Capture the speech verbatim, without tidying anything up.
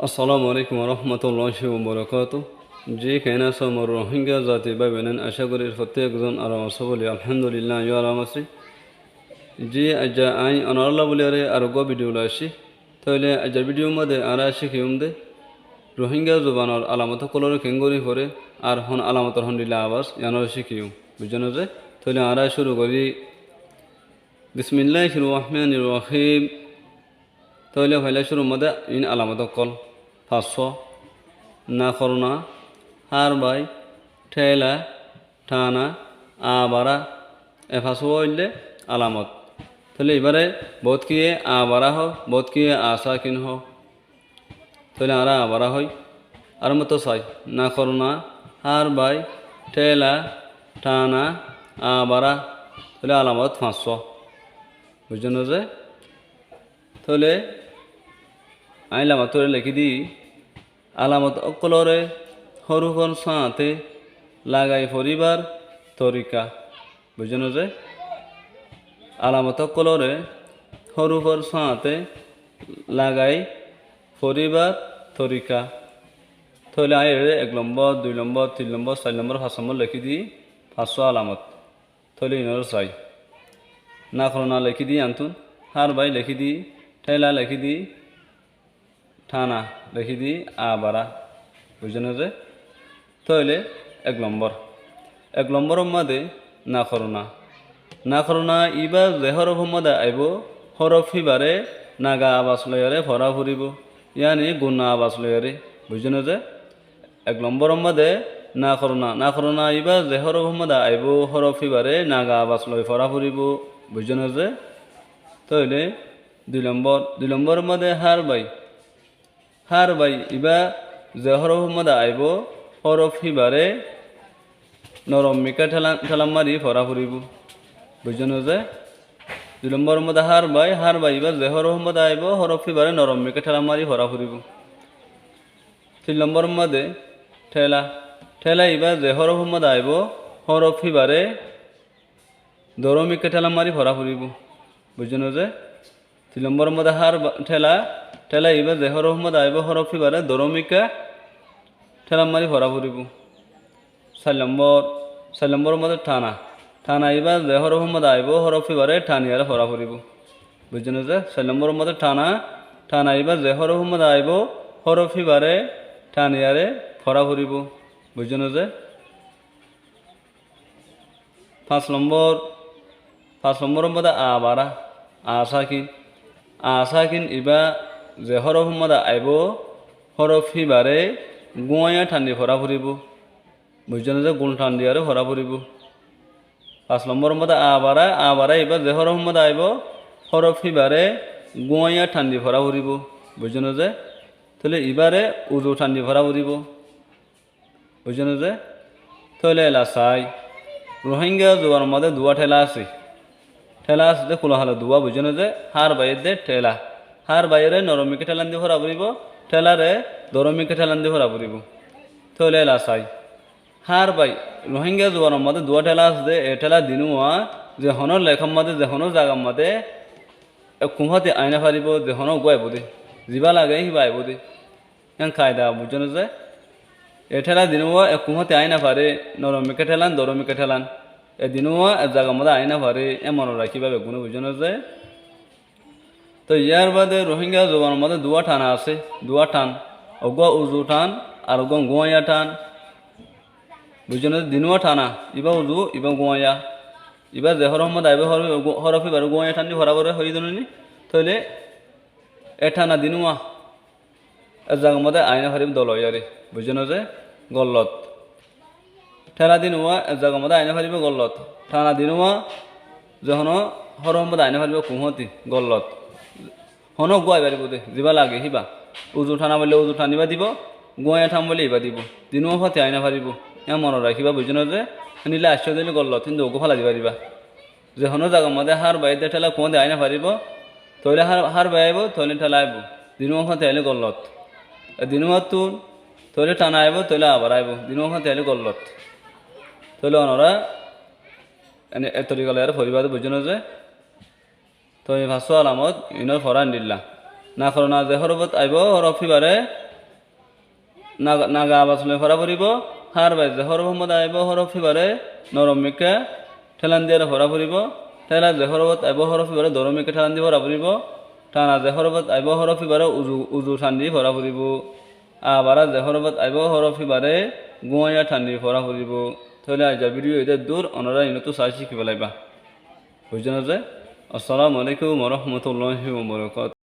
Assalamu alaikum warahmatulláhi wabarakátuhu. Ji, keén asó mor Rohingya zati bái boinain? Acá gorí fottíkzon aram asó buli. Alhamdulillah, añí aram así. Ji, aijja añí onorálla buliyaré ar uggwá video loi aiccí. Tóile aijjar video mazé añára cíkiyum de Rohingya zubanor alamot ókkolóre keéngorí foré ar hon alamotor hondilla abas, yiánoré cíkiyum. Buijjó né ze? Tóile añára cúru gorí. Bismillahir Rahmanir Rahim. Tóile foila cúrur mazé iín alamot ókkol fañssúa: nakorna, hárbai, théla, thana, abara. E fañssúa óilde alamot. Tóile ibáre boóut kiyé abara hoó, boóut kiyé asakin hoó. Tóile añára abara hoói. Ar mottor sai: nakorna, hárbai, théla, thana, abara. Tóile alamot fañssúa. Buijjó né ze? Tóile añí lamatore lekí di, alamot ókkolóre hórufor sáñte lagai foríbar torika. Buijjó né ze? Alamot ókkolóre hórufor sáñte lagai foríbar torika. Tóile añí eré ek lombor, dui lombor, tin lombor, sair lombor, fañs lombor lekí di, fañssúa alamot. Tóile iínoré sai. Nakorna lekí di yiántun, hárbai lekí di, théla lekí di, thana lekí di, abara. Buijjó né ze? Tóile ek lombor. Ek lomboror mazé nakorna. Nakorna ibá ze hórofor mazé aibó, hórof híbare naga abas loiyaré fora foribó. Yáni gunna abas loiyaré. Buijjó né ze? Ek lomboror mazé nakorna. Nakorna ibá ze hórofor mazé aibó, hórof híbare naga abas loi fora foribó. Buijjó né ze? Tóile dui lombor. Dui lomboror mazé hárbai. Hárbai ibá ze hórofor mazé aibó, hórof híbare norom mikká théla, théla mari fora foribó. Buijjó né ze? Dui lomboror mazé hárbai, hárbai ibá ze hórofor mazé aibó, hórof híbare norom mikká théla mari fora foribó. Tin lomboror mazé théla. Théla ibá ze hórofor mazé aibó, hórof híbare dorom mikká théla mari fora foribó. Buijjó né ze? Tin lomboror mazé hárbai, théla, théla ibá ze hórofor mazé aibó, hórof híbare dorom mikká théla mari fora foribó. Sair lombor, sair lomboror mazé thana. Thana ibá ze hórofor mazé aibó, hórof híbare thaniyaré fora foribó. Buijjó né ze? Sair lomboror mazé thana. Thana ibá ze hórofor mazé aibó, hórof híbare thaniyaré fora foribó. Buijjó né ze? Fañs lombor, fañs lomboror mazé abara, asakin. Asakin ibá ze hórofor mazé aibó, hórof híbare gúañya than di fora foribó. Buijjó né ze? Gún than diyaré fora foribó. Fañs lomboror mazé abara, abara ibá ze hórofor mazé aibó, hórof híbare gúañya than di fora foribó. Buijjó né ze? Tóile ibáre uzu than di fora foribó. Buijjó né ze? Tóile ela sai. Rohingya zubanor mazé duwá théla asé. Théla asé de kula hala duwá, buijjó né ze? Hárbai edde théla. Hárbaire norom mikká théla di fora foribó, thélare dorom mikká théla di fora foribó. Tóile ela sai. Hárbai, Rohingya zubanor mazé duwá théla asé de, e théla dinúa ze honó lekár mazé, ze honó zagar mazé ekkum fáti aái no faribó, ze honó uggúa aibó de. Zibá lage híba aibó de. Yián kaida, buijjó né ze? E théla dinúa ekkum fáti aái no faré, norom mikká thélan, dorom mikká thélan. E dinúa ek zagar mazé aái no faré, yián monot rakíba beggúne, buijjó né ze? Toi yárbade Rohingya zubanor mazé duwá thana asé, duwá than. Uggúa uzu than, ar uggúa gúañya than. Buijjó né ze? Dinúa thana, ibá uzu, ibá gúañya. Ibá ze hórofor mazé aibó, hórof, hórof ibáre gúañya than di fora foré hoiyí de noní. Tóile e thana dinúa ek zagar mazé aái no faribó dol óiyaré. Buijjó né ze? Gollot. Théla dinúa ek zagar mazé aái no faribó, gollot. Thana dinúa ze honó hórofor mazé aái no faribó, ekkum fáti, gollot. Honó uggúa aái faribó de, zibá lage híba. Uzu thana boille uzu than ibá dibó, gúañya than boille ibá dibó. Dinúa fáti aái no faribó. Yián monot rakíba, buijjó né ze? Héndilla aiccé de óile gollot, híntu uggúa félai di faribá. Ze honó zagar mazé hárbai edde théla ekkum fáti aái no faribó, tóile hár, hárbai aibó, tóile théla aibó. Dinúa fáti ailé gollot. E dinúattún tóile thana aibó, tóile abara aibó. Dinúa fáti ailé gollot. Tóile onorá ene e torika loiyaré foribá de, buijjó né ze? Toi fañssúa alamot iínor fora endilla. Nakorna ze hórofot aibó, hórof híbare naga, naga abas loi fora foribó. Hár baade ze hórof ót aibó, hórof íbare norom mikká thélan diyaré fora foribó. Théla ze hórof ót aibó, hórof íbare dorom mikká thélan di fora foribó. Tana ze hórof ót aibó, hórof íbare uzu, uzu than di fora foribó. Abara ze hórof ót aibó, hórof íbare gúañya than di fora foribó. Tóile aijja bidiyó ede dur, onora inottú sai cíki félaiba. Buijjó né ze? Assalamu alaikum wa rahmatullahi wa barakatuh.